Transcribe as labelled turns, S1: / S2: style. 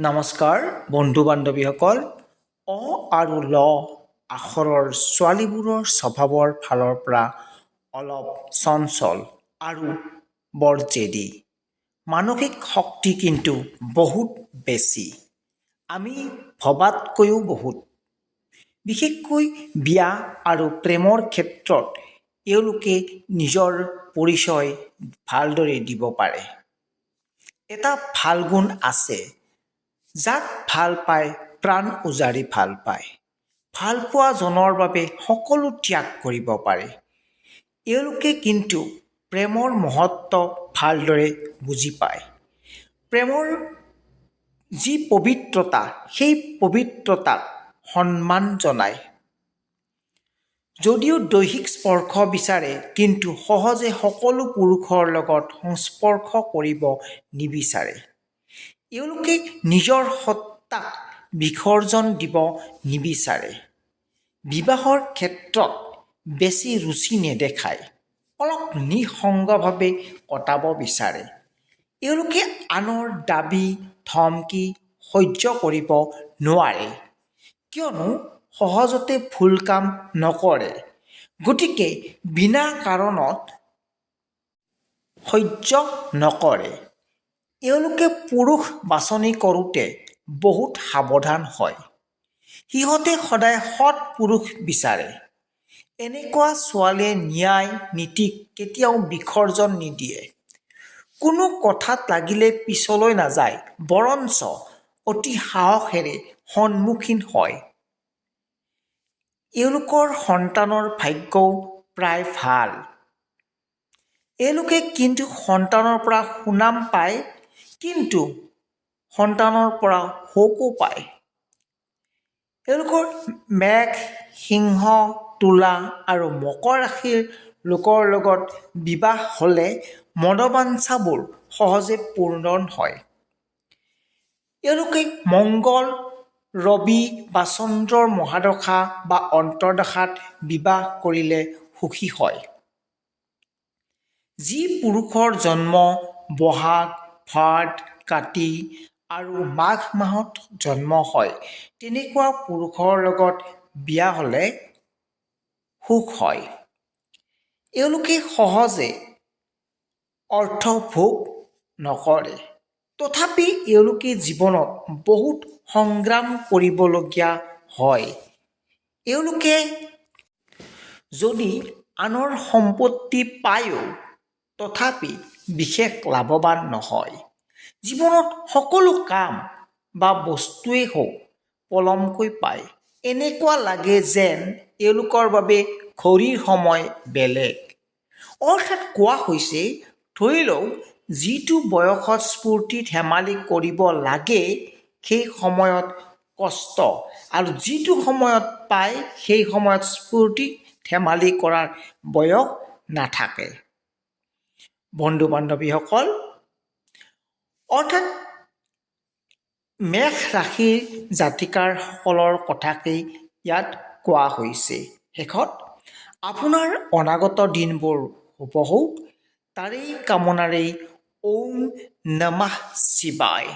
S1: নমস্কাৰ বন্ধু বান্ধৱীসকল, অ আৰু ল আখৰৰ ছোৱালীবোৰৰ স্বভাৱৰ ফালৰ পৰা অলপ চঞ্চল আৰু বৰ জেদী। মানসিক শক্তি কিন্তু বহুত বেছি, আমি ভবাতকৈও বহুত। বিশেষকৈ বিয়া আৰু প্ৰেমৰ ক্ষেত্ৰত এওঁলোকে নিজৰ পৰিচয় ভালদৰে দিব পাৰে। এটা ভাল গুণ আছে, যাক ভাল পায় প্ৰাণ উজাৰি ভাল পায়। ভালপোৱাজনৰ বাবে সকলো ত্যাগ কৰিব পাৰে। এওঁলোকে কিন্তু প্ৰেমৰ মহত্ব ভালদৰে বুজি পায়। প্ৰেমৰ যি পবিত্ৰতা, সেই পবিত্ৰতাক সন্মান জনায়। যদিও দৈহিক স্পৰ্শ বিচাৰে, কিন্তু সহজে সকলো পুৰুষৰ লগত সংস্পৰ্শ কৰিব নিবিচাৰে। এওঁলোকে নিজৰ সত্তাক বিসৰ্জন দিব নিবিচাৰে। বিবাহৰ ক্ষেত্ৰত বেছি ৰুচি নেদেখায়, অলপ নিঃসংগভাৱে কটাব বিচাৰে। এওঁলোকে আনৰ দাবী ধমকি সহ্য কৰিব নোৱাৰে, কিয়নো সহজতে ভুল কাম নকৰে, গতিকে বিনা কাৰণত সহ্য নকৰে। এওঁলোকে পুৰুষ বাছনি কৰোঁতে বহুত সাৱধান হয়। সিহঁতে সদায় সৎ পুৰুষ বিচাৰে। এনেকুৱা ছোৱালীয়ে ন্যায় নীতিক কেতিয়াও বিসৰ্জন নিদিয়ে। কোনো কথাত লাগিলে পিছলৈ নাযায়, বৰঞ্চ অতি সাহসেৰে সন্মুখীন হয়। এওঁলোকৰ সন্তানৰ ভাগ্যও প্ৰায় ভাল। এওঁলোকে কিন্তু সন্তানৰ পৰা সুনাম পায়, কিন্তু সন্তানৰ পৰা শোকো পায়। এওঁলোকৰ মেঘ, সিংহ, তুলা আৰু মকৰ ৰাশিৰ লোকৰ লগত বিবাহ হ'লে মনোবাঞ্ছাবোৰ সহজে পূৰণ হয়। এওঁলোকে মংগল, ৰবি বা চন্দ্ৰৰ মহাদশা বা অন্তৰ্দশাত বিবাহ কৰিলে সুখী হয়। যি পুৰুষৰ জন্ম বহাগ, ভাদ, কাতি আৰু মাঘ মাহত জন্ম হয়, তেনেকুৱা পুৰুষৰ লগত বিয়া হ'লে সুখ হয়। এওঁলোকে সহজে অৰ্থ ভোগ নকৰে, তথাপি এওঁলোকে জীৱনত বহুত সংগ্ৰাম কৰিবলগীয়া হয়। এওঁলোকে যদি আনৰ সম্পত্তি পায়ো, তথাপি বিশেষ লাভৱান নহয়। জীৱনত সকলো কাম বা বস্তুৱেই হওক, পলমকৈ পায়। এনেকুৱা লাগে যেন এওঁলোকৰ বাবে ঘড়ীৰ সময় বেলেগ। অৰ্থাৎ কোৱা হৈছে, ধৰি লওক, যিটো বয়সত স্ফূৰ্তি ধেমালি কৰিব লাগে সেই সময়ত কষ্ট, আৰু যিটো সময়ত পায় সেই সময়ত স্ফূৰ্তি ধেমালি কৰাৰ বয়স নাথাকে। বন্ধু বান্ধৱীসকল, অৰ্থাৎ মেষ ৰাশিৰ জাতিকাসকলৰ কথাকেই ইয়াত কোৱা হৈছে। শেষত আপোনাৰ অনাগত দিনবোৰ শুভ হওক, তাৰেই কামনাৰেই ওম নমঃ শিৱায়।